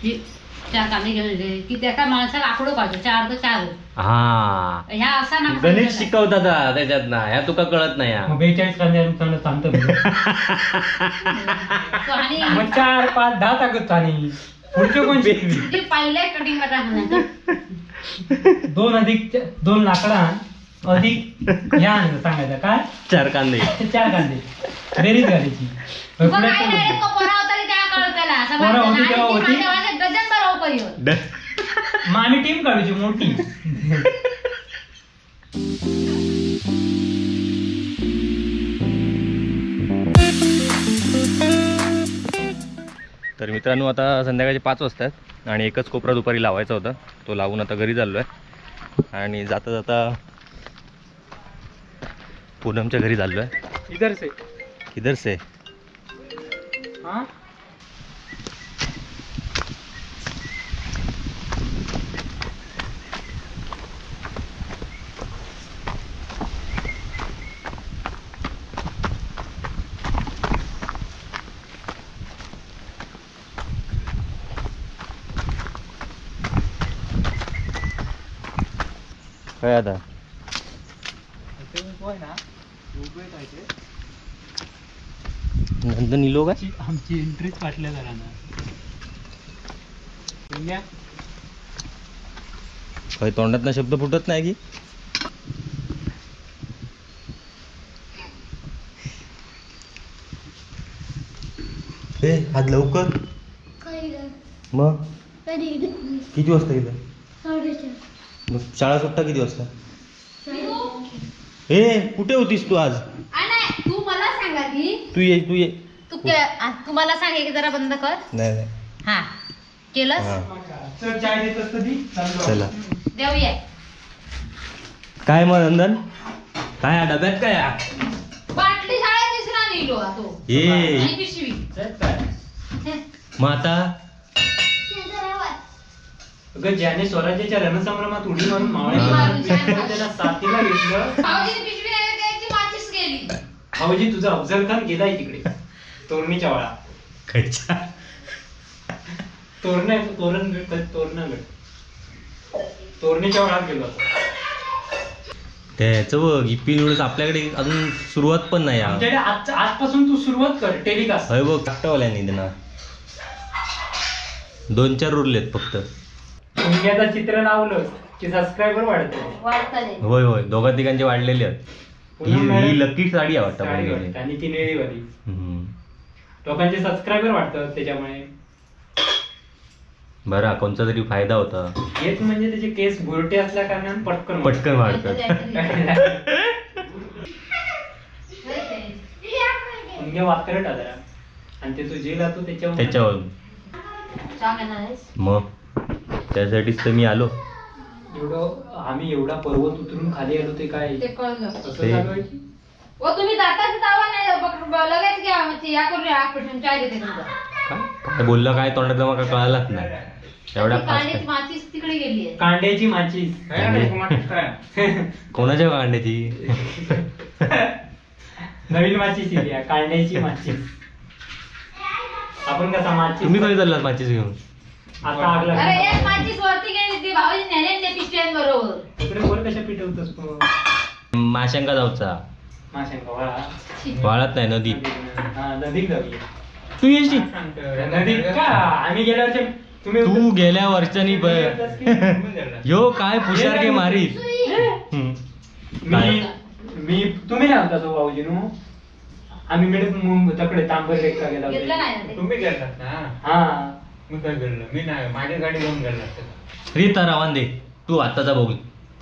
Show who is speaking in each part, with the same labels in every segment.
Speaker 1: चार कांदे घेऊन की त्याका माणसाला आकडो पाहिजे 4 तर 4.
Speaker 2: हा
Speaker 1: ह्या असा ना
Speaker 2: गणित शिकवतात त्याच्यात ना, ह्या तुका कळत नाही.
Speaker 3: 42 कांदे सांगतो मग 4 5 10 टाकत आणि पुढचे कोण शिकवी?
Speaker 1: पहिल्या कटिंग
Speaker 3: 2 अधिक 2 लाकडा अधिक ह्या सांगायचं काय
Speaker 2: 4 कांदे 4
Speaker 3: कांदे बेरीज घालायची. मग आम्ही टीम काढूची मोठी.
Speaker 2: तर मित्रांनो आता संध्याकाळचे 5 वाजतात आणि एकच कोपरा दुपारी लावायचा होता, तो लावून आता घरी चाललो आहे. आणि जाता जाता पूनमच्या घरी चाललो आहे.
Speaker 3: इधर से
Speaker 2: इधर से
Speaker 3: हाँ
Speaker 2: काय आता नंदन इलो काय
Speaker 3: आमची एंट्रीच पाटल्या जरा ना.
Speaker 2: तोंडात ना शब्द फुटत नाही की. ए आज लवकर मग किती वाजता गेलं? मग शाळा सुट्टा किती वाजता? ए कुठे होतीस तू आज?
Speaker 1: तू मला सांगा की
Speaker 2: तू ये तू ये
Speaker 1: तू मला सांग की जरा बंद कर.
Speaker 2: नाही नाही
Speaker 1: हा केलंस
Speaker 2: चला
Speaker 1: देऊया.
Speaker 2: काय मग नंदन काय डब्यात काय
Speaker 1: बाटली शाळेत दिसणार नेलो तो
Speaker 2: ए
Speaker 1: पिशवी.
Speaker 2: मग आता
Speaker 3: अगं ज्याने स्वराज्याच्या रणसंग्रामात उडी मारून मावळ्यांना त्याला साथीला घेतलं. भाऊजी तुझा अफजल खान गेलाय तिकडे तोरणीच्या वळा
Speaker 2: खयच्या
Speaker 3: तोरण तोरण तोरणगड तोरणीच्या वळात गेलो.
Speaker 2: त्याचं बघ इपी नूडल्स आपल्याकडे अजून सुरुवात पण नाही.
Speaker 3: आमच्याकडे आजपासून तू सुरुवात कर टेलिकास्ट.
Speaker 2: होय बघ काटवाल्यांनी त्यांना 2-4 उरलेत फक्त.
Speaker 3: पुण्याचं चित्र लावलं की सबस्क्रायबर वाढतात.
Speaker 2: होय होय दोघा तिघांचे वाढलेले आहेत. ही लकी साडी आहे वाटतं
Speaker 3: आणि ती निळीवाली. लोकांचे सबस्क्रायबर वाढतात त्याच्यामुळे.
Speaker 2: बरं कोणता तरी फायदा होता.
Speaker 3: हेच म्हणजे त्याचे केस भुरटे असल्या कारणाने पटकन
Speaker 2: पटकन वाढतात.
Speaker 3: वात्रट जरा आणि त्याचं जेल तो
Speaker 2: त्याच्यावर मग त्यासाठीच तर मी आलो.
Speaker 3: एवढं आम्ही एवढा पर्वत उतरून खाली आलो ते काय
Speaker 1: कळलं. तुम्ही जाताच जावा नाही लगेच घ्या या करून चाय देते तुमचा.
Speaker 2: काय बोललं काय तोंडातलं मला कळालंच नाही. एवढा
Speaker 1: कांद्याची माचीस तिकडे गेली आहे.
Speaker 3: कांद्याची माचीस
Speaker 2: कोणाच्या कांद्याची?
Speaker 3: नवीन माचीस इली आहे कांद्याची माचीस. आपण कसा माचीस
Speaker 2: तुम्ही कधी चाललात माचीस घेऊन?
Speaker 3: आता आग लागली.
Speaker 1: अरे एक माचीस वरती गेली ती भाऊजी नेले ते पिशव्यांबरोबर.
Speaker 3: इकडे वर कशा पिटवतोस?
Speaker 2: माशांका जाऊचा.
Speaker 3: माशांका वाळा
Speaker 2: वाळत नाही नदीत.
Speaker 3: हा नदीत जाऊया.
Speaker 2: तू येशील
Speaker 3: नदीत का? आम्ही गेल्या वर्षी तुम्ही
Speaker 2: तू गेल्या वर्षानी यो काय पुषार के मारी.
Speaker 3: मी मी तुम्ही नाही होता तो भाऊजी नु. आम्ही मिळत तकडे तांबर रेखा गेला होता.
Speaker 4: तुम्ही गेलात ना?
Speaker 3: हा
Speaker 4: मी काय गेलो मी नाही, माझी गाडी घेऊन गेला.
Speaker 2: रीता रावान दे तू आताचा बघ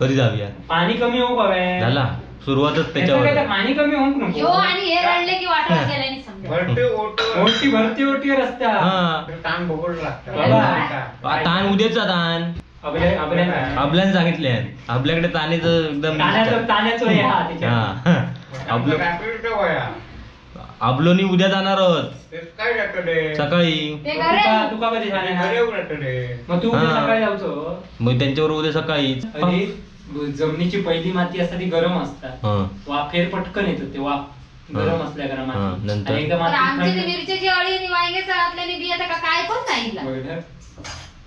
Speaker 2: कधी जाऊया.
Speaker 3: पाणी कमी होऊ का
Speaker 2: झाला सुरुवातच त्याच्यावर.
Speaker 3: पाणी कमी होऊ नको.
Speaker 1: आणि हे रडले की वाटत गेल्याने समजा
Speaker 4: भरती ओट
Speaker 3: मोठी भरती ओटी रस्ता.
Speaker 4: ताण भोगड लागतं.
Speaker 2: ताण उद्याचा ताण आपल्याला सांगितले. आपल्याकडे ताणेचं एकदम
Speaker 3: ताण्याचं
Speaker 2: आपलोनी उद्या जाणार आहोत सकाळी. मग त्यांच्यावर उद्या सकाळी.
Speaker 3: जमिनीची पहिली माती असते ती गरम असतात, वाफेर पटकन येत ते वाफ गरम असल्या कारण
Speaker 2: नंतर
Speaker 1: आमची मिरच्याची अळी आणि वांग्याच्या आतल्याने बिया काय पण नाही.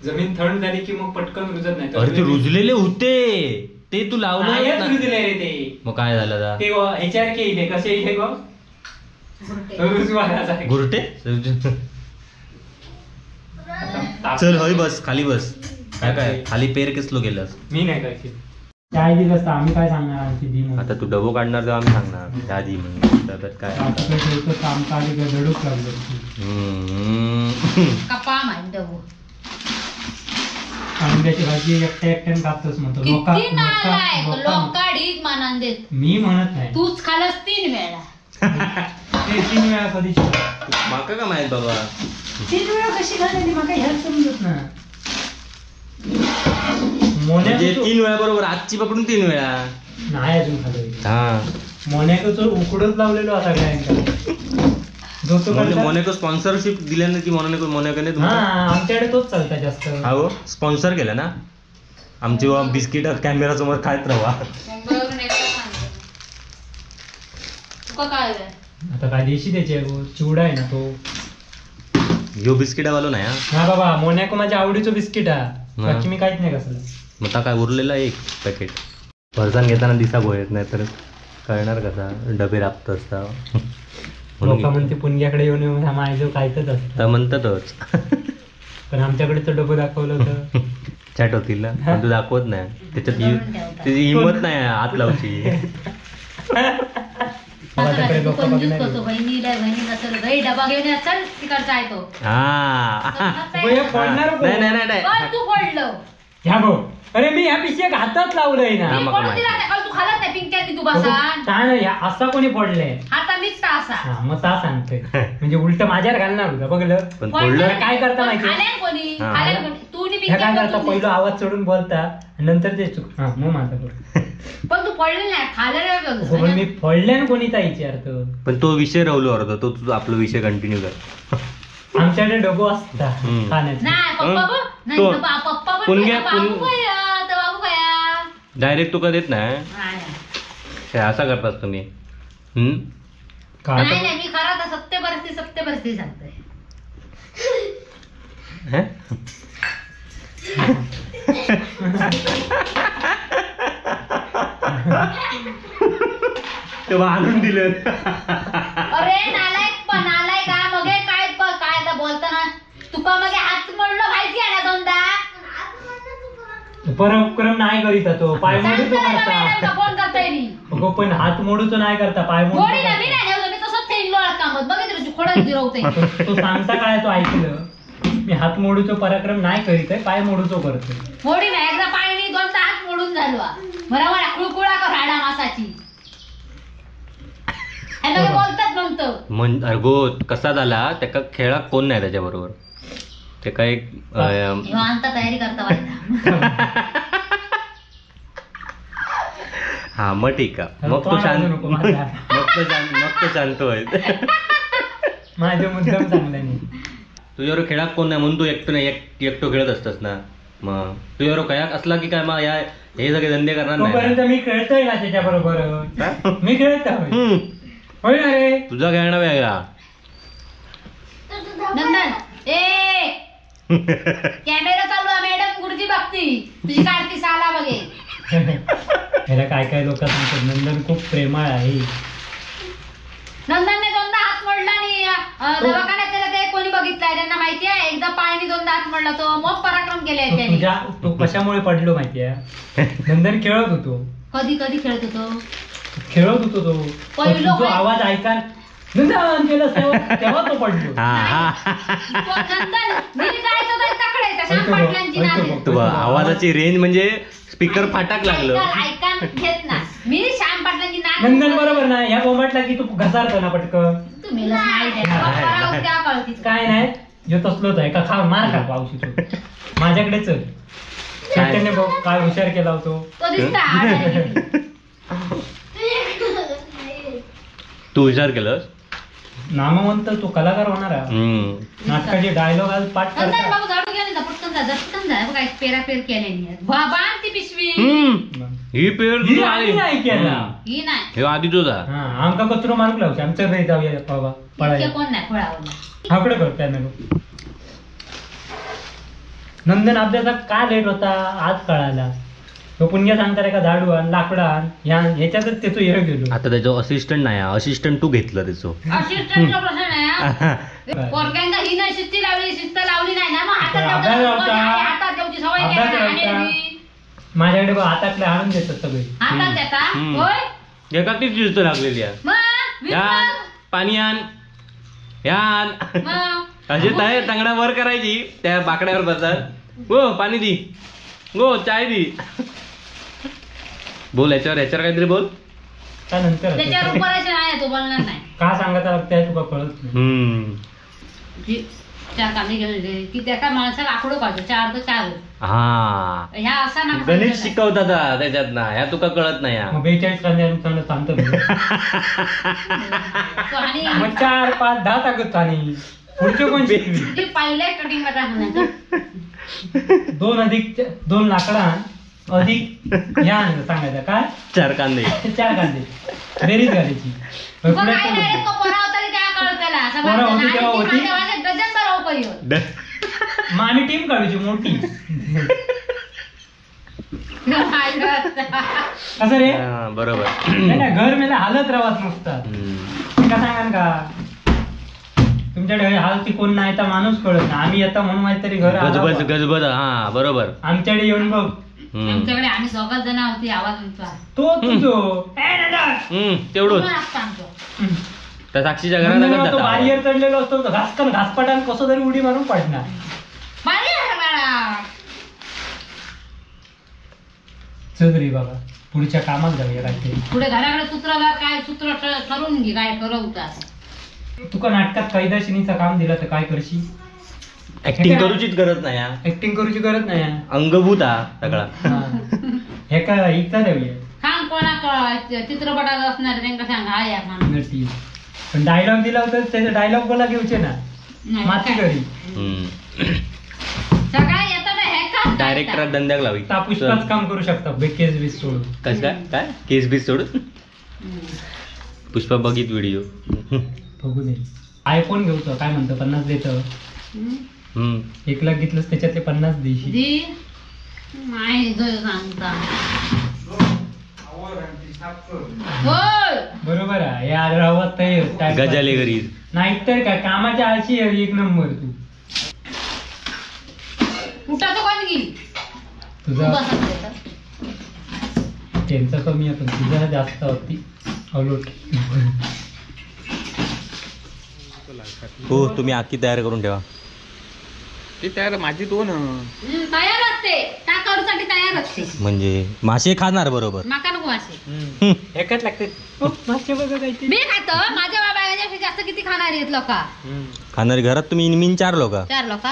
Speaker 3: जमीन थंड झाली की मग पटकन रुजत नाही.
Speaker 2: अरे ते रुजलेले होते ते तू लावलं
Speaker 3: रुजले रे ते.
Speaker 2: मग काय झालं
Speaker 3: ते ह्याच्यावर केले कसे इले गो
Speaker 2: गुरटे. चल होय बस खाली बस. काय काय खाली पेर केसलो गेलास.
Speaker 3: मी नाही काय काय दिलं असतं आम्ही काय सांगणार आमची दी.
Speaker 2: आता तू डबो काढणार तेव्हा आम्ही सांगणार त्या दी म्हणून डब्यात काय
Speaker 3: काम काढी दडूक लागलो.
Speaker 1: कपा माहिती डबो
Speaker 3: कांद्याची भाजी एकट्या एकट्याने कापतोस म्हणतो.
Speaker 1: लोकाडीच मानान देत.
Speaker 3: मी म्हणत नाही
Speaker 1: तूच खालस 3 वेळा.
Speaker 3: ते 3 वेळा कधी
Speaker 2: माका का माहित बाबा
Speaker 3: 3 वेळा कशी खाल्ली माका ह्याच समजत ना.
Speaker 2: म्हणजे 3 वेळा बरोबर आजची पकडून 3 वेळा
Speaker 3: नाही अजून खाल्ली.
Speaker 2: हा
Speaker 3: मोनॅकोचं उकडच लावलेलो आता काय
Speaker 2: मोनॅको स्पॉन्सरशिप दिल्या ना की मोनॅको मोनॅकोने
Speaker 3: आमच्याकडे तोच चालता जास्त.
Speaker 2: हो स्पॉन्सर केलं ना आमची बिस्किट कॅमेरा समोर खायत राहा.
Speaker 3: आता काय देशी त्याचे चिवडा आहे ना तो
Speaker 2: ह्यो बिस्किट वालो नाही.
Speaker 3: हा बाबा मोनॅको माझ्या आवडीचं बिस्किट आहे बाकी मी काहीच नाही कसलं.
Speaker 2: मग आता काय उरलेलं एक पॅकेट फरसान घेताना दिसा येत नाही तर कळणार कसा डबे राबत असता.
Speaker 3: लोक म्हणते पुणग्याकडे येऊन येऊन माझं खायचंच असतं
Speaker 2: म्हणतातच.
Speaker 3: पण आमच्याकडे तर डबं दाखवलं होतं
Speaker 2: चॅट होतील ना पण तू दाखवत नाही त्याच्यात त्याची हिंमत नाही हात लावची.
Speaker 3: नाही अरे मी ह्या पिशवी हातात लावलंय ना. असा कोणी पडलंय
Speaker 1: आता मीच असा
Speaker 3: मग ता सांगतोय म्हणजे उलट माझ्यावर घालणार होता बघलं. काय करता माहिती काय करता पहिलं आवाज चढून बोलता नंतर ते चुक. हा मग माझा
Speaker 1: पण तू पडले नाही
Speaker 3: पण मी पडले ना कोणी विचारतो.
Speaker 2: पण तो विषय राहुलो अर्धा तो तुझा आपला विषय कंटिन्यू कर.
Speaker 3: आमच्याकडे डबो असता खाण्याचा.
Speaker 2: डायरेक्ट तुका देत नाही असा करतास तुम्ही.
Speaker 1: नाही नाही मी खरा तर सत्य परिस्थिती सत्य परिस्थिती सांगतोय.
Speaker 2: तेव्हा आणून दिलं.
Speaker 1: अरे नालायक पण नालायक हा मगे काय काय आता बोलताना तुका मगे हात मोडलो माहिती आहे ना दोनदा.
Speaker 3: पराक्रम नाही करीत तो पाय मोडूचो करता.
Speaker 1: फोन करताय नी
Speaker 3: अगो पण हात मोडूचो नाही करता पाय मोडू.
Speaker 1: मोडी ना मी नाही मी तसंच थेंडलो कामत बघितलं खोडत जिरवते.
Speaker 3: तो सांगता काय तो ऐकलं मी हात मोडूचो पराक्रम नाही करीत आहे पाय मोडूचो करतोय.
Speaker 1: मोडी ना एकदा पाय नाही दोनदा हात मोडून झालो बरोबर कुळकुळा कर हाडा मासाची बोलतात म्हणतो.
Speaker 2: म्हण अगो कसा झाला त्याका खेळाक कोण नाही त्याच्या बरोबर त्याका एक
Speaker 1: तयारी करता.
Speaker 2: हा मग ठीक आहे मग तो शांत मग तो शांत होईल.
Speaker 3: माझे मुद्दाम चांगला नाही.
Speaker 2: तुझ्यावर खेळाक कोण नाही म्हणून तू एकटो नाही एकटो खेळत असतस ना. मग तुझ्यावर खेळाक असला की काय मग या हे सगळे धंदे करणार नाही.
Speaker 3: मी खेळतोय ना त्याच्या बरोबर मी खेळत होय ना रे
Speaker 2: तुझा खेळणं वेगळा.
Speaker 1: नंदन ए कॅमेरा चालू आहे मॅडम गुरुजी बघती तुझी काढती साला बघे.
Speaker 3: ह्याला काय काय लोक सांगतात नंदन खूप प्रेमाळ आहे.
Speaker 1: नंदनने दोनदा हात मोडला आणि दवाखान्यात त्याला ते कोणी बघितलंय त्यांना माहिती आहे एकदा पायाने दोनदा हात मोडला तो मग पराक्रम केलाय त्याने.
Speaker 3: तो कशामुळे पडलो माहिती आहे? नंदन खेळत होतो.
Speaker 1: कधी कधी खेळत होतो
Speaker 3: खेळत होतो तो जो आवाज ऐका नंदन केलं तेव्हा तो पडलो.
Speaker 2: आवाजाची रेंज म्हणजे स्पीकर फाटाक लागलं.
Speaker 1: घेत ना मी श्याम पाटलांची नाद
Speaker 3: नंदन बरोबर ना ह्या बोंबाटला की तू घसारतो ना पटकन. काय नाही जो तसलोच आहे का खा मार खा पावशी तू माझ्याकडे चल. चैतन्य भाऊ काय हुशार केला होतो
Speaker 2: तू हुशार केलंस
Speaker 3: नामवंत तू कलाकार होणार आहे. नाटकाचे डायलॉग आज पाठ करता.
Speaker 1: जास्त काय पेरा पेर केले बांध ती पिशवी.
Speaker 2: ही पेर
Speaker 3: नाही केला,
Speaker 1: ही नाही,
Speaker 2: हे आधीच होता.
Speaker 3: आमका कचरो मारूक लावचे आमच्या घरी जाऊया बाबा पळायला.
Speaker 1: कोण नाही पळावला
Speaker 3: आकडे कर त्यानं. नंदन अभ्यासात का लेट होता आज कळाला. तो पुण्य सांगता का झाडू आण लाकडं आण ह्याच्यातच त्याचो हे गेलो.
Speaker 2: आता त्याचो असिस्टंट नाही, असिस्टंट तू घेतलं त्याचो.
Speaker 1: असिस्टंटचा प्रश्न नाही. पोरग्यांका ही नाही शिस्ती लावली, शिस्त लावली नाही ना मग हातात द्यायची सवय केली.
Speaker 3: माझ्याकडे हातातले आणून देतात सगळे.
Speaker 1: हातात देता होय,
Speaker 2: एका तीच शिस्त लागलेली आहे. पाणी आण यान असे तांगडा वर करायची त्या बाकड्यावर बसतात. गो पाणी दी, गो चाय दी. बोल याच्यावर, याच्यावर काहीतरी बोल.
Speaker 3: नंतर
Speaker 1: तो बोलणार नाही.
Speaker 3: का सांगायचं लागतंय तुका कळत नाही.
Speaker 1: चार कांदे घेऊन की त्याका माणसाला आकडो पाहिजे 4 तर 4.
Speaker 2: हा
Speaker 1: ह्या असा ना
Speaker 2: गणित शिकवतात त्याच्यात ना, ह्या तुका कळत नाही.
Speaker 3: 42 कांदे सांगतो मग 4 5 10 टाकत आणि पुढचे कोण शिकवी.
Speaker 1: पहिल्या स्टार्टिंगला काय म्हणायचं
Speaker 3: 2 अधिक 2 लाकडा अधिक ह्या सांगायचं काय
Speaker 2: 4 कांदे
Speaker 3: 4 कांदे बेरीज घालायची. मग आम्ही टीम काढायची मोठी. असं रे
Speaker 2: बरोबर
Speaker 3: नाही. घर मेला हालत राहत नुसतं का सांगा का तुमच्याकडे हालती कोण नाही तर माणूस कळत नाही. आम्ही येता म्हणून माहित तरी घर
Speaker 2: गजबज गजबज. हा बरोबर.
Speaker 3: आमच्याकडे येऊन बघ.
Speaker 1: आमच्याकडे आम्ही 2 जण होती. आवाज तुमचा
Speaker 3: तो तुझो
Speaker 2: तेवढंच. त्या साक्षीच्या घरात
Speaker 3: बारियर चढलेलो असतो घासकन घासपाटान कसं तरी उडी मारून पडणार. चल रे बाबा पुढच्या कामात जाऊया. काहीतरी
Speaker 1: पुढे घराकडे सूत्राला काय सूत्र ठरवून घे काय ठरवता.
Speaker 3: तुका नाटकात कैदाशिनीचं काम दिलं तर काय करशी?
Speaker 2: ऍक्टिंग करूचीच गरज नाही.
Speaker 3: ऍक्टिंग करूची गरज नाही.
Speaker 2: अंगभूत हा सगळा.
Speaker 3: हे काय इच्छा देऊया
Speaker 1: सांग कोणा चित्रपटात असणार त्यांना सांग. हा या
Speaker 3: नटी पण डायलॉग दिला होता त्याचा डायलॉग बोला घेऊचे ना माती करी
Speaker 1: सगळा येतं ना. हे का
Speaker 2: डायरेक्टर धंद्याक लावी.
Speaker 3: पुष्पाच काम करू शकता केस बीस सोडून.
Speaker 2: कसं काय काय केस बीस सोडून पुष्पा बघित व्हिडिओ
Speaker 3: बघू दे. आयफोन घेऊचो काय म्हणतो 50 देतो. 1 लाख घेतलंस त्याच्यातले 50 देशी
Speaker 1: सांगता
Speaker 3: बरोबर आहे. यार राहत
Speaker 2: गजाले घरी
Speaker 3: नाहीतर काय कामाच्या आळशी एक नंबर. तू
Speaker 1: उठायचं कोण गेली
Speaker 3: तुझा त्यांचा कमी आहे पण तुझा जास्त होती अलोट.
Speaker 2: हो तुम्ही आखी तयार करून ठेवा.
Speaker 4: ती तयार माझी दोन
Speaker 1: तयार असते टाकारूसाठी तयार असते.
Speaker 2: म्हणजे मासे खाणार बरोबर.
Speaker 1: माका नको मासे
Speaker 3: एकाच लागते मासे बघा काय
Speaker 1: मी खातो. माझ्या बाबाच्या जास्त किती खाणार आहेत लोक
Speaker 2: खाणारी घरात तुम्ही इनमिन 4 लोक
Speaker 1: 4 लोक.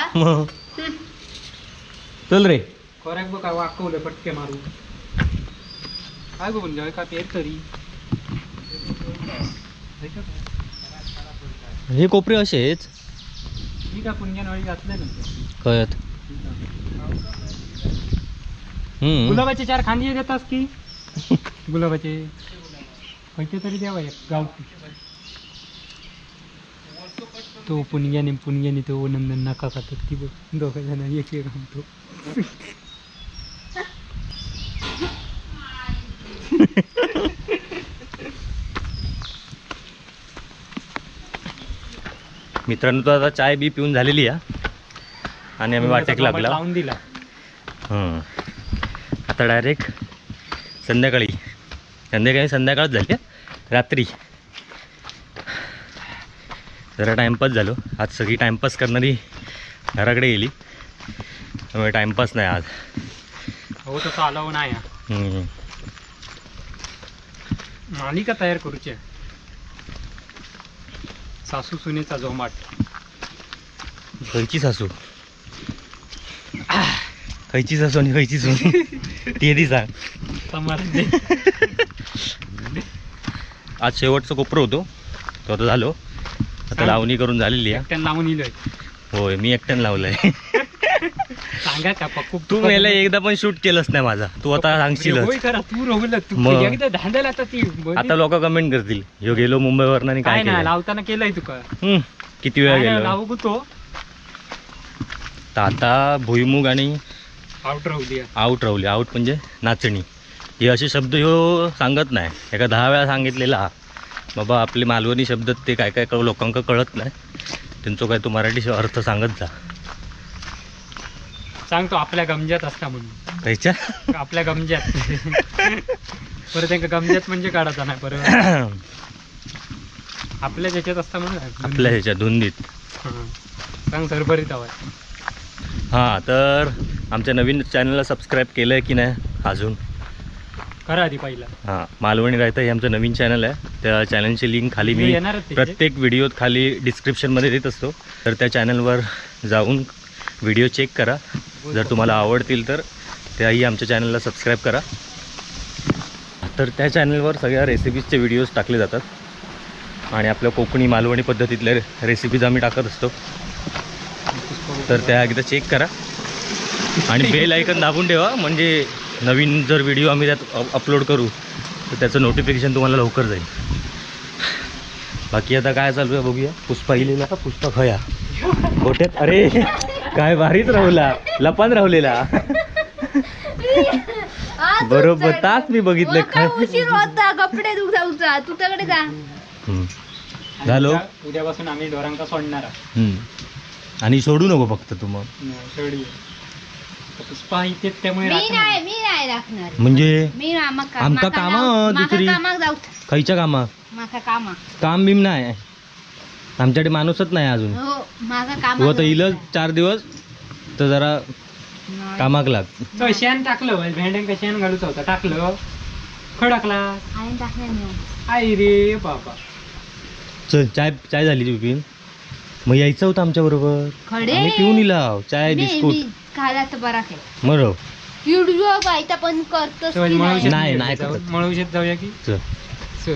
Speaker 2: चल रे
Speaker 3: कोराक बघा वाकवलं पटके मारू काय गो म्हणजे का पेर तरी
Speaker 2: हे कोपरे असेच
Speaker 3: मी का पुण्या घातले ना
Speaker 2: कळत.
Speaker 3: गुलाबाचे 4 खांदे देतास की गुलाबाचे पैसे तरी द्यावा एक गावठी. तो पुणग्याने पुणग्याने तो नंदन नका खातात ती बघ दोघं जण एक एक आणतो.
Speaker 2: मित्रांनो तर आता चाय बी पिऊन झालेली आहे आणि आम्ही वाटेक लागला
Speaker 3: लावून दिला.
Speaker 2: आता डायरेक्ट संध्याकाळी संध्याकाळी संध्याकाळच झाली रात्री जरा टाइमपास झालो. आज सगळी टाइमपास करणारी घराकडे गेली त्यामुळे टाइमपास नाही आज.
Speaker 3: हो तसं आलो नाही. मालिका तयार करूची सासू सुनेचा जोमाट.
Speaker 2: खयची सासू खयची सासू आणि खयची सून ती आधी सांग. आज शेवटचं कोपरं होतो तो आता झालो. आता लावणी करून झालेली आहे.
Speaker 3: लावून इलोय.
Speaker 2: होय मी एकट्यानं लावलंय.
Speaker 3: सांगा का पक्कू
Speaker 2: तू मेला एकदा पण शूट केलंच नाही माझा, तू आता सांगशील.
Speaker 3: तू रवलं तू एकदा धांदल आता ती.
Speaker 2: आता लोक कमेंट करतील ह्यो गेलो मुंबईवर आणि काय
Speaker 3: नाही लावताना केलंय तुका.
Speaker 2: किती वेळा गेलो
Speaker 3: लावू तो.
Speaker 2: आता भुईमुग आणि
Speaker 3: आउट रावली,
Speaker 2: आउट रावली, आउट म्हणजे नाचणी. हे असे शब्द ह्यो सांगत नाही, एका 10 वेळा सांगितलेला बाबा. आपले मालवणी शब्द ते काय काय लोकांका कळत नाही, त्यांचो काय तू मराठी अर्थ सांगत जा.
Speaker 3: सांगतो आपल्या गमजात असता म्हणून.
Speaker 2: कायच्या
Speaker 3: आपल्या गमजात. परत त्यांना गमजात म्हणजे काढायचा नाही, परत आपल्या ह्याच्यात असता म्हणून,
Speaker 2: आपल्या ह्याच्यात धुंदीत.
Speaker 3: सांग सरभरीत हवाय.
Speaker 2: हां, तर आमच्या नवीन चॅनलला सबस्क्राईब केलं आहे की नाही अजून?
Speaker 3: करा आधी पहिला.
Speaker 2: हां, मालवणी रायता हे आमचं नवीन चॅनल आहे. त्या चॅनलची लिंक खाली मी प्रत्येक व्हिडिओत खाली डिस्क्रिप्शनमध्ये देत असतो, तर त्या चॅनलवर जाऊन व्हिडिओ चेक करा. जर तुम्हाला आवडतील तर त्याही आमच्या चॅनलला सबस्क्राईब करा. तर त्या चॅनलवर सगळ्या रेसिपीजचे व्हिडिओज टाकले जातात आणि आपल्या कोकणी मालवणी पद्धतीतल्या रेसिपीज आम्ही टाकत असतो, तर त्या एकदा चेक करा आणि बेल आयकन दाबून ठेवा, म्हणजे नवीन जर व्हिडिओ आम्ही त्यात अपलोड करू तर त्याचं नोटिफिकेशन तुम्हाला लवकर जाईल. बाकी आता काय चालू आहे बघूया. पुष्पा इलेला का? पुष्पा खया गोट्यात. अरे काय भारीच राहुला, लपान राहुलेला. बरोबर तास मी बघितलं.
Speaker 1: उशीर होता कपडे धुवचा, तुझ्याकडे जा.
Speaker 2: झालो
Speaker 3: उद्यापासून आम्ही ढोरांका सोडणार
Speaker 2: आणि सोडू नको फक्त तू मग.
Speaker 3: पुष्पा इथे त्यामुळे
Speaker 1: मी नाही राखणार.
Speaker 2: म्हणजे
Speaker 1: मी
Speaker 2: आमका काम दुसरी खयच्या कामा काम बिम नाही आमच्याकडे, माणूसच नाही अजून. तू आता इल 4 दिवस तर जरा कामाक लाग.
Speaker 3: शेण टाकलं भेंड्यांका, शेण घालूचा होता, टाकलं खडकला आई रे बाबा.
Speaker 2: चल चाय चाय झाली तुझी पिऊन? मग यायचं होतं आमच्या बरोबर, आम्ही पिऊन इलाव चाय बिस्कुट
Speaker 1: खायला तर बरा केला.
Speaker 2: बरोबर
Speaker 1: व्हिडिओ बायता पण करतोस की नाही?
Speaker 2: नाही नाही करत.
Speaker 3: मळवशेत जाऊया की
Speaker 2: चल
Speaker 3: चल.